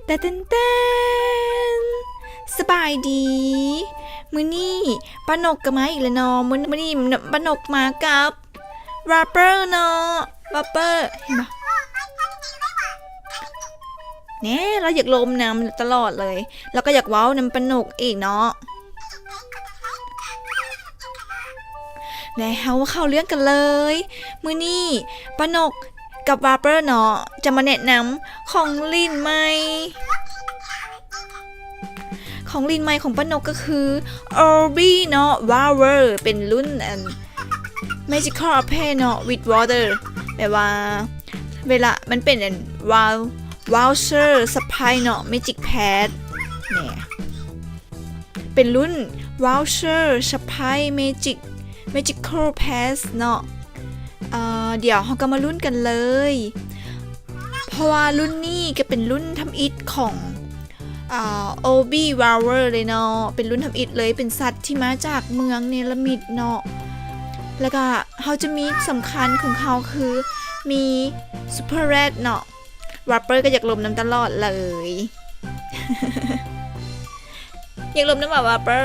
ແຕ່ແຕ່ນແຕ່ນ ສະບາຍດີ ມື້ນີ້ປ້ານົກກໍມາອີກແລ້ວເນາະ. ມື້ ມື້ນີ້ປ້ານົກມາກັບວາເປີເນາະ. ວາເປີ ເຫັນບໍ່ ແນ່ ລາວຢາກລົມນຳຕະຫຼອດເລີຍ ລາວກໍຢາກເວົ້ານຳປ້ານົກອີກເນາະ. ແລະ ເຮົາເຂົ້າເລື່ອງກັນເລີຍ. ມື້ນີ້ປ້ານົກກັບວາເປີເນາະ ຈະມາແນະນຳຂອງຫຼິ້ນໃໝ່. ຂອງຫຼິ້ນໃໝ່ຂອງປ້ານົກກໍຄື Orbi ເນາະ Voucher ເປັນລຸ້ນ ອັນ Magical Apply ເນາະ with Water ແປວ່າ ເວລາ ມັນເປັນ ອັນ Vou- Voucher Surprise ເນາະ Magic Pass ແນ່ ເປັນລຸ້ນ Voucher Surprise Magic Magical Pass ເນາະ. ເອີ ດຽວເຮົາກໍມາລຸ້ນກັນເລີຍ ເພາະວ່າລຸ້ນນີ້ກໍເປັນລຸ້ນທຳອິດຂອງ ອາ Orbi Voucher ເລີຍເນາະ. ເປັນລຸ້ນທຳອິດເລີຍ ເປັນສັດທີ່ມາຈາກເມືອງເນລະມິດເນາະ. ແລ້ວກໍເຮົາຈະມີສຳຄັນຂອງເຮົາຄືມີ Super Rat ເນາະ. ວາເປີກໍຢາກລົມນຳຕະຫຼອດເລີຍ. ຢາກລົມນຳຫວາ ວາເປີ?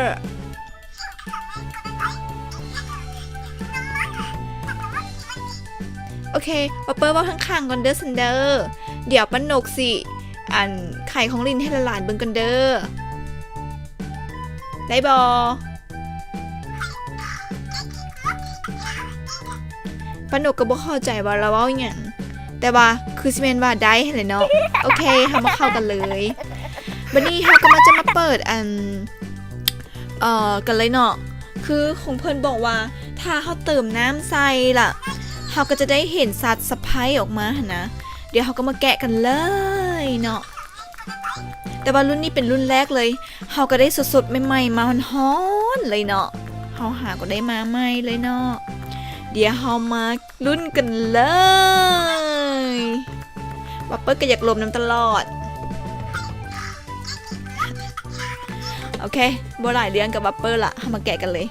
ໂອເຄ ວາເປີເວົ້າຂ້າງໆກ່ອນເດີ ຊັ້ນເດີ. ດຽວປ້ານົກຊິ ອັນ ຂາຍຂອງຫຼິ້ນໃຫ້ຫຼານໆເບິ່ງກ່ອນເດີ ໄດ້ບໍ່? ປ້ານົກກໍບໍ່ເຂົ້າໃຈວ່າລາວເວົ້າຫຍັງ ແຕ່ວ່າຄືຊິແມ່ນວ່າໄດ້ຫັ້ນແຫຼະເນາະ. ໂອເຄ ເຮົາມາເຂົ້າກັນເລີຍ. ບັດນີ້ເຮົາກໍມາ ຈະມາເປີດ ອັນ ເອີ ກັນເລີຍເນາະ. ຄືຂອງເພິ່ນບອກວ່າ ຖ້າເຮົາເຕີມນ້ຳໃສ່ລະ ເຮົາກໍຈະໄດ້ເຫັນສັດ Surprise ອອກມາຫັ້ນນະ. ດຽວເຮົາກໍມາແກະກັນເລີຍເນາະ. ແຕ່ວ່າລຸ້ນນີ້ເປັນລຸ້ນແລກເລີຍ ເຮົາກໍໄດ້ສົດໆໃໝ່ໆ ມາຮ້ອນໆເລີຍເນາະ. ເຮົາຫາກໍໄດ້ມາໃໝ່ເລີຍເນາະ. ດຽວເຮົາມາລຸ້ນກັນເລີຍ. ວາເປີກໍຢາກລົມນຳຕະຫຼອດ. ໂອເຄ ບໍ່ຫຼາຍເລື່ອງກັບວາເປີລະ ເຮົາມາແກະກັນເລີຍ.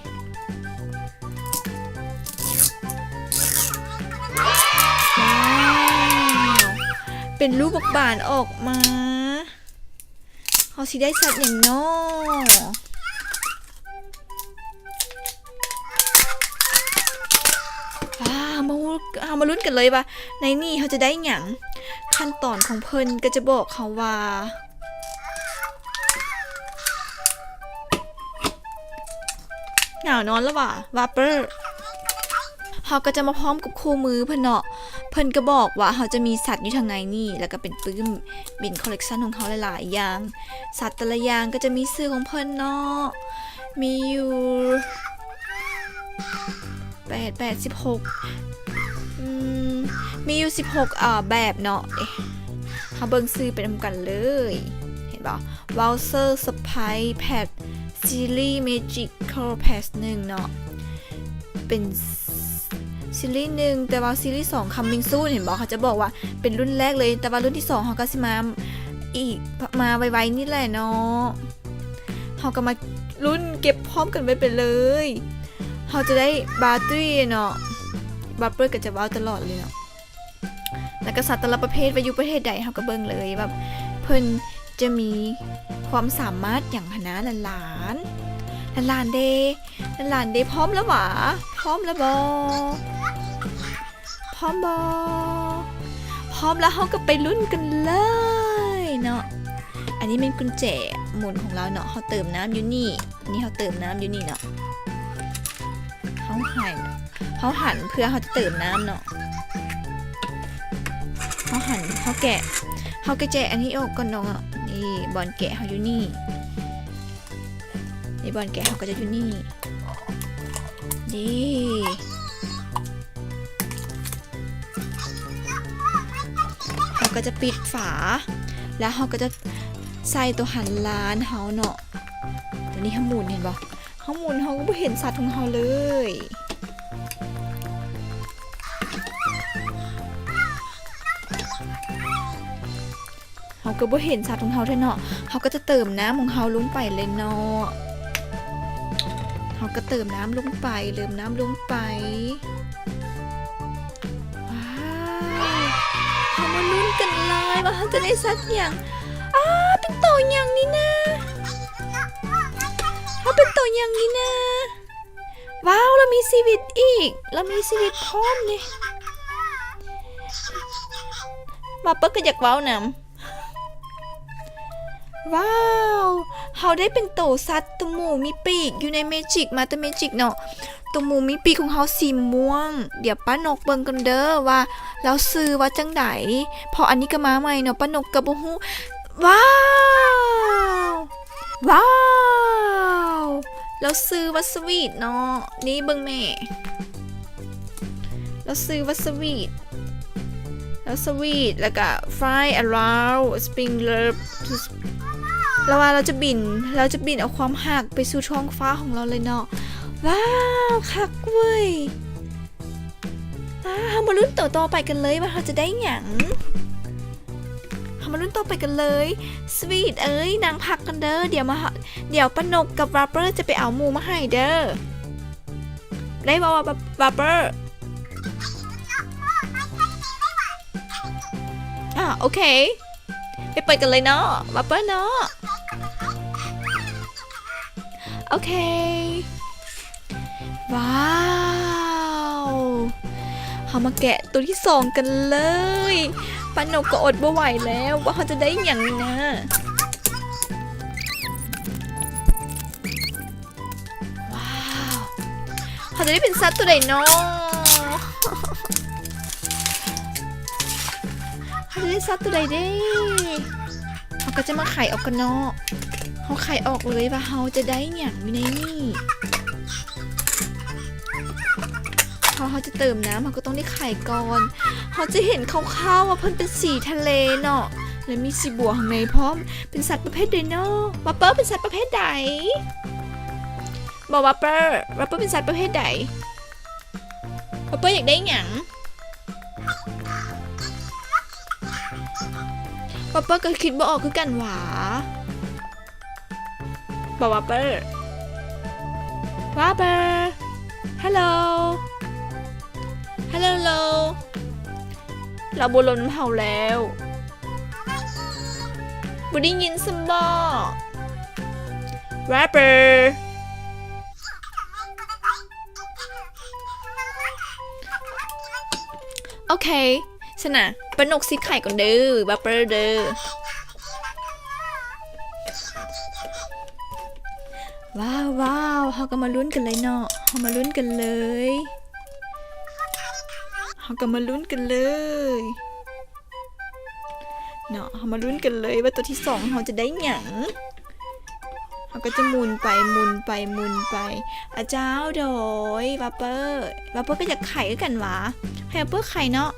ວ້າວ ເປັນລູກບັກບານອອກມາ. ເຮົາຊິໄດ້ສັດຫຍັງນໍ? ວ້າວ ເຮົາມາ ເຮົາມາລຸ້ນກັນເລີຍວ່າ ໃນນີ້ເຮົາຈະໄດ້ຫຍັງ. ຂັ້ນຕອນຂອງເພິ່ນກໍຈະບອກເຮົາວ່າ ໜາວນອນແລ້ວຫວາ ວາເປີ. ເຮົາກໍຈະມາພ້ອມກັບຄູ່ມືເພິ່ນເນາະ. ເພິ່ນກໍບອກວ່າເຮົາຈະມີສັດຢູ່ທາງໃນນີ້ ແລ້ວກໍເປັນປຶ້ມ ເປັນຄໍເລັກຊັນຂອງເຮົາຫຼາຍໆຢ່າງ. ສັດແຕ່ລະຢ່າງກໍຈະມີຊື່ຂອງເພິ່ນເນາະ. ມີຢູ່ ແປດ ແປດ ສິບຫົກ ອືມ ມີຢູ່ສິບຫົກ ເອີ ແບບເນາະ. ເດ ເຮົາເບິ່ງຊື່ໄປນຳກັນເລີຍ. ເຫັນບໍ່? Voucher Surprise Pack Series Magical Pack ໜຶ່ງເນາະ. ເປັນ Series ໜຶ່ງ ແຕ່ວ່າ Series ສອງ Coming Soon ເຫັນບໍ່? ເຂົາຈະບອກວ່າເປັນລຸ້ນແລກເລີຍ ແຕ່ວ່າລຸ້ນທີສອງເຮົາກໍຊິມາອີກ ມາໄວໆນີ້ແຫຼະເນາະ. ເຮົາກໍມາລຸ້ນເກັບພ້ອມກັນໄວ້ໄປເລີຍ. ເຮົາຈະໄດ້ບາຕຣີເນາະ. ບາເປີກໍຈະເວົ້າຕະຫຼອດເລີຍເນາະ. ແລ້ວກໍສັດແຕ່ລະປະເພດວ່າຢູ່ປະເທດໃດ ເຮົາກໍເບິ່ງເລີຍວ່າເພິ່ນຈະມີຄວາມສາມາດຫຍັງຫັ້ນນະ. ຫຼານໆ ຫຼານໆເດ ຫຼານໆເດ. ພ້ອມແລ້ວຫວາ? ພ້ອມແລ້ວບໍ່? ພ້ອມບໍ່? ພ້ອມແລ້ວເຮົາກໍໄປລຸ້ນກັນເລີຍເນາະ. ອັນນີ້ແມ່ນກຸນແຈໝູນຂອງລາວເນາະ. ເຮົາເຕີມນ້ຳຢູ່ນີ້. ນີ້ເຮົາເຕີມນ້ຳຢູ່ນີ້ເນາະ. ເຮົາຫັນ ເຮົາຫັນເພື່ອເຮົາຈະເຕີມນ້ຳເນາະ. ເຮົາຫັນ ເຮົາແກະ ເຮົາກະແຈະອັນນີ້ອອກກ່ອນເນາະ. ນີ້ບ່ອນແກະເຮົາຢູ່ນີ້. ນີ້ບ່ອນແກະເຮົາກໍຈະຢູ່ນີ້. ນີ້ ເຮົາກໍຈະປິດຝາ ແລ້ວເຮົາກໍຈະໃສ່ໂຕຫັນລານເຮົາເນາະ. ຕອນນີ້ເຮົາໝູນ ເຫັນບໍ່? ເຮົາໝູນ ເຮົາກໍບໍ່ເຫັນສັດຂອງເຮົາເລີຍ. ເຮົາກໍບໍ່ເຫັນສັດຂອງເຮົາແທ້ເນາະ. ເຮົາກໍຈະເຕີມນ້ຳຂອງເຮົາລົງໄປເລີຍເນາະ. ເຮົາກໍເຕີມນ້ຳລົງໄປ ເຕີມນ້ຳລົງໄປ. ວ້າວ ເຮົາມາລຸ້ນກັນເລີຍວ່າເຮົາຈະໄດ້ສັດຫຍັງ. ອ້າ ເປັນໂຕຫຍັງນີ້ນະ? ເຮົາເປັນໂຕຫຍັງນີ້ນະ? ວ້າວ ລາວມີຊີວິດອີກ ລາວມີຊີວິດພ້ອມເດ. ວ່າເປີກກໍຢາກເວົ້ານຳ. ວ້າວ ເຮົາໄດ້ເປັນໂຕສັດໂຕໝູມີປີກຢູ່ໃນ Magic Master Magic ເນາະ. ໂຕໝູມີປີກຂອງເຮົາສີມ່ວງ. ດຽວປ້ານົກເບິ່ງກ່ອນເດີວ່າລາວຊື່ວ່າຈັ່ງໃດ ເພາະອັນນີ້ກໍມາໃໝ່ເນາະ ປ້ານົກກໍບໍ່ຮູ້. ວ້າວ ວ້າວ ລາວຊື່ວ່າສະວີດເນາະ. ນີ້ເບິ່ງແມ່ ລາວຊື່ວ່າສະວີດ ລາວສະວີດ ແລ້ວກະ fly around spring love ລາວວ່າລາວຈະບິນ ລາວຈະບິນເອົາຄວາມຮັກໄປສູ່ທ້ອງຟ້າຂອງລາວເລີຍເນາະ. ວ້າວ ຄັກເວີຍ. ອ່າ ເຮົາມາລຸ້ນໂຕຕໍ່ໄປກັນເລີຍວ່າເຮົາຈະໄດ້ຫຍັງ. ເຮົາມາລຸ້ນຕໍ່ໄປກັນເລີຍ. ສະວີດເອີຍ ນັ່ງພັກກັນເດີ ດຽວມາ ດຽວປ້ານົກກັບວາເປີຈະໄປເອົາໝູມາໃຫ້ເດີ. ໄດ້ບໍ່ ວາ ວາເປີ? ອ່າ ໂອເຄ ໄປເປີດກັນເລີຍເນາະ ວາເປີເນາະ. ໂອເຄ ວ້າວ ເຮົາມາແກະໂຕທີສອງກັນເລີຍ. ປ້ານົກກໍອົດບໍ່ໄຫວແລ້ວ ວ່າເຮົາຈະໄດ້ຫຍັງນີ້ນະ. ວ້າວ ເຮົາຈະໄດ້ເປັນສັດໂຕໃດນໍ? ເຮົາຈະໄດ້ສັດໂຕໃດເດ? ເຮົາກໍຈະມາໄຂອອກກັນເນາະ. ເຮົາໄຂອອກເລີຍວ່າເຮົາຈະໄດ້ຫຍັງຢູ່ໃນນີ້. ເຮົາ ເຮົາຈະເຕີມນ້ຳ ເຮົາກໍຕ້ອງໄດ້ໄຂກ່ອນ. ເຮົາຈະເຫັນຄ່າວໆວ່າເພິ່ນເປັນສີທະເລເນາະ ແລະ ມີສີບົວຂ້າງໃນພ້ອມ. ເປັນສັດປະເພດໃດນໍ? ວາເປີເປັນສັດປະເພດໃດ? ບອກ ວາເປີ ວາເປີເປັນສັດປະເພດໃດ? ວາເປີຢາກໄດ້ຫຍັງ? ວາເປີກໍຄິດບໍ່ອອກຄືກັນຫວາ. ບອກ ວາເປີ ວາເປີ ຮັລໂຫຼ ຮັລໂຫຼ ລາວບໍ່ລົມນຳເຮົາແລ້ວ. ບໍ່ໄດ້ຍິນຊ້ຳບໍ? ວາເປີ ໂອເຄ ຊັ້ນນະ ປ້ານົກຊິໄຂກ່ອນເດີ ວາເປີເດີ. ວ້າວ ວ້າວ ເຮົາກໍມາລຸ້ນກັນເລີຍເນາະ ເຮົາມາລຸ້ນກັນເລີຍ ເຮົາກໍມາລຸ້ນກັນເລີຍເນາະ. ເຮົາມາລຸ້ນກັນເລີຍວ່າໂຕທີສອງເຮົາຈະໄດ້ຫຍັງ. ເຮົາກໍຈະໝູນໄປໝູນໄປໝູນໄປ. ອາ ເຈົ້າ ໂດຍ ວາເປີ ວາເປີກໍຢາກໄຂຄືກັນຫວາ. ໃຫ້ວາເປີໄຂເນາະ.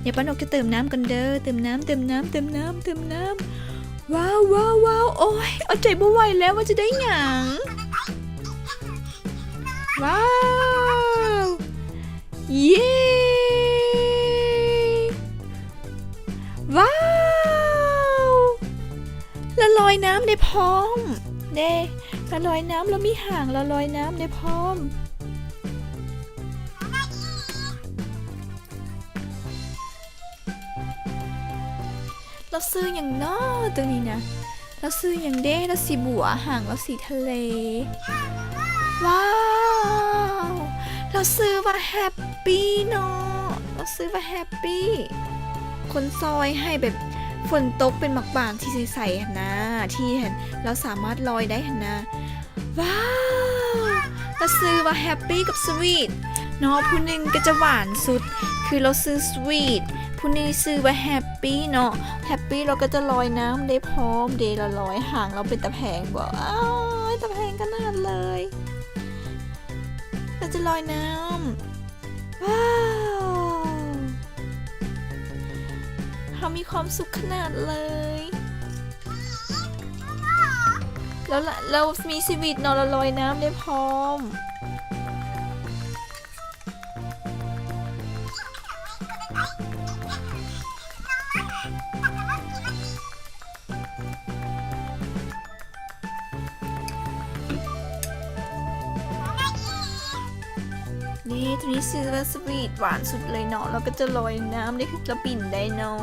ດຽວປ້ານົກຈະເຕີມນ້ຳກ່ອນເດີ ເຕີມນ້ຳ ເຕີມນ້ຳ ເຕີມນ້ຳ ເຕີມນ້ຳ. ວ້າວ ວ້າວ ວ້າວ ໂອ້ຍ ອົດໃຈບໍ່ໄຫວແລ້ວວ່າຈະໄດ້ຫຍັງ. ວ້າວ ເຢ້ ວ້າວ ລະລອຍນ້ຳໄດ້ພ້ອມເດ້ ລະລອຍນ້ຳ ລະມີຫາງ ລະລອຍນ້ຳໄດ້ພ້ອມ. ລາວຊື່ຫຍັງນໍໂຕນີ້ນະ? ລາວຊື່ຫຍັງເດ? ລາວສີບົວ ຫາງລາວສີທະເລ. ວ້າວ ລາວຊື່ວ່າແຮັບປີ້ເນາະ ລາວຊື່ວ່າແຮັບປີ້. ຄົນຊ່ອຍໃຫ້ແບບຝົນຕົກເປັນໝາກບາງທີ່ໃສໆຫັ້ນນາ ທີ່ຫັ້ນ ລາວສາມາດລອຍໄດ້ຫັ້ນນາ. ວ້າວ ລາວຊື່ວ່າແຮັບປີ້ກັບສະວີດເນາະ ຜູ້ໜຶ່ງກໍຈະຫວານສຸດ ຄືລາວຊື່ສະວີດ ຜູ້ນີ້ຊື່ວ່າແຮັບປີ້ເນາະ. ແຮັບປີ້ລາວກໍຈະລອຍນ້ຳໄດ້ພ້ອມເດ ລາວລອຍຫາງລາວເປັນຕາແພງບໍ່? ອ້າຍ ຕາແພງຂະໜາດເລີຍ ລາວຈະລອຍນ້ຳ. ວ້າວ ເຮົາມີຄວາມສຸກຂະໜາດເລີຍ. ແລ້ວລະ ແລ້ວມີຊີວິດເນາະ ລະລອຍນ້ຳໄດ້ພ້ອມ. ນີ້ ຕົວນີ້ຊື່ວ່າສະວີດ ຫວານສຸດເລີຍເນາະ ລາວກໍຈະລອຍນ້ຳໄດ້ ລາວບິນໄດ້ເນາະ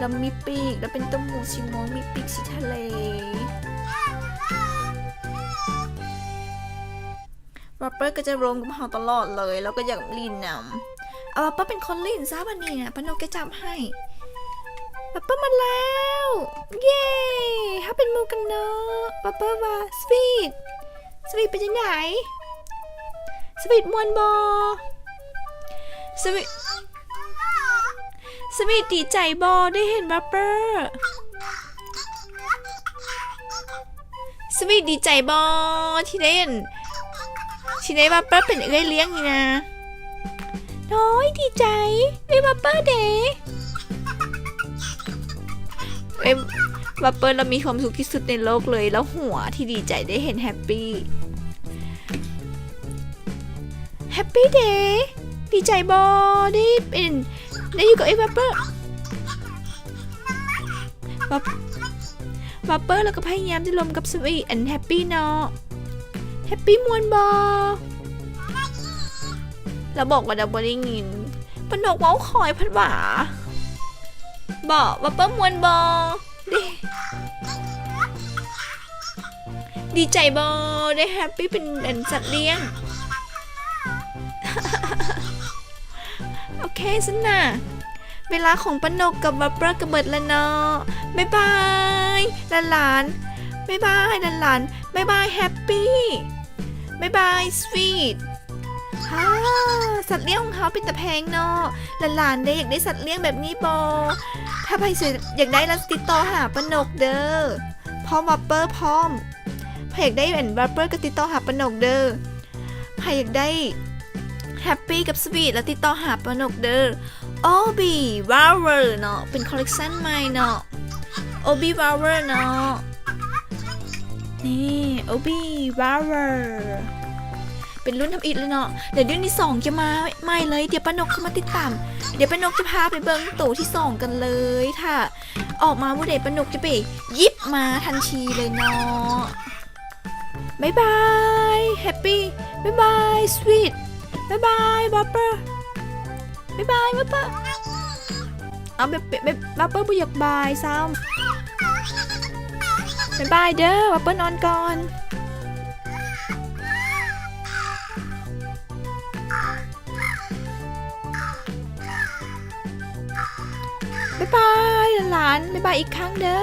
ລາວມີປີກ ລາວເປັນຕົວໝູສີມ່ວງ ມີປີກສີທະເລ. ວັບເປີກໍຈະລົງກັບເຮົາຕະຫຼອດເລີຍ ລາວກໍຢາກຫຼິ້ນນຳ. ເອົາ ວັບເປີເປັນຄົນຫຼິ້ນຊະບັດນີ້ນະ ປ້ານົກຈະຈັບໃຫ້. ວັບເປີມາແລ້ວ ເຢ້ ເຮົາເປັນໝູ່ກັນເນາະ. ວັບເປີວ່າ ສະວີດ ສະວີດເປັນຈັ່ງໃດ? ສະວີດມ່ວນບໍ່? ສະວີດ ສະວີດດີໃຈບໍ່ ໄດ້ເຫັນວັບເປີ? ສະວີດດີໃຈບໍ່ ທີ່ໄດ້ ທີ່ໄດ້ວັບເປີເປັນເອື້ອຍລ້ຽງນີ້ນະ? ໂອ້ຍ ດີໃຈ ເອື້ອຍວັບເປີເດ. ເອີຍ ວັບເປີລາວມີຄວາມສຸກທີ່ສຸດໃນໂລກເລີຍ ລາວຫົວທີ່ດີໃຈໄດ້ເຫັນແຮັບປີ. ແຮັບປີເດ ດີໃຈບໍ່ ໄດ້ເປັນ ໄດ້ຢູ່ກັບເອື້ອຍວັບເປີ? ວັບ ວັບເປີລາວກໍພະຍາຍາມຈະລົມກັບສະວີດ ອັນແຮັບປີເນາະ. ແຮັບປີມ່ວນບໍ່? ລາວບອກວ່າລາວບໍ່ໄດ້ຍິນ ປ້ານົກເວົ້າຄ່ອຍພັດຫວາ. ບອກວ່າປ້າເປີ້ມມ່ວນບໍ່? ດີໃຈບໍ່? ໄດ້ແຮັບປີເປັນອັນສັດລ້ຽງ. ໂອເຄຊັ້ນນະ ເວລາຂອງປ້ານົກກັບວັບເປີ້ມກໍເບິດແລ້ວເນາະ. ບາຍບາຍຫຼານໆ ບາຍບາຍຫຼານໆ ບາຍບາຍແຮັບປີ ບາຍບາຍສະວີດ. ຫາ ສັດລ້ຽງຂອງເຮົາເປັນຕາແພງເນາະ. ຫຼານໆເດ ຢາກໄດ້ສັດລ້ຽງແບບນີ້ບໍ່? ຖ້າໃຜຢາກໄດ້ລະຕິດຕໍ່ຫາປ້ານົກເດີ ພ້ອມວັບເປີ້ມພ້ອມ. ໃຜຢາກໄດ້ອັນວັບເປີ້ມກໍຕິດຕໍ່ຫາປ້ານົກເດີ. ໃຜຢາກໄດ້ແຮັບປີກັບສະວີດລະຕິດຕໍ່ຫາປ້ານົກເດີ. ໂອບີວາວເວີເນາະ ເປັນຄໍເລັກຊັນໃໝ່ເນາະ ໂອບີວາວເວີເນາະ. ນີ້ໂອບີວາວເວີ ເປັນລຸ້ນທຳອິດເລີຍເນາະ. ດຽວລຸ້ນທີສອງຈະມາໃໝ່ເລີຍ ດຽວປ້ານົກເຂົ້າມາຕິດຕາມ ດຽວປ້ານົກຈະພາໄປເບິ່ງໂຕທີສອງກັນເລີຍ. ຖ້າອອກມາມື້ໃດ ປ້ານົກຈະໄປຫຍິບມາທັນທີເລີຍເນາະ. ບາຍບາຍແຮັບປີ ບາຍບາຍສະວີດ ບາຍບາຍວັບເປີ້ມ ບາຍບາຍວັບເປີ້ມ. ເອົາ ແບບ ແບບ ແບບ ວັບເປີ້ມບໍ່ຢາກບາຍຊ້ຳ. ບາຍບາຍເດີ ວັບເປີ້ມນອນກ່ອນ. ບາຍບາຍຫຼານໆ ບາຍບາຍອີກຄັ້ງເດີ.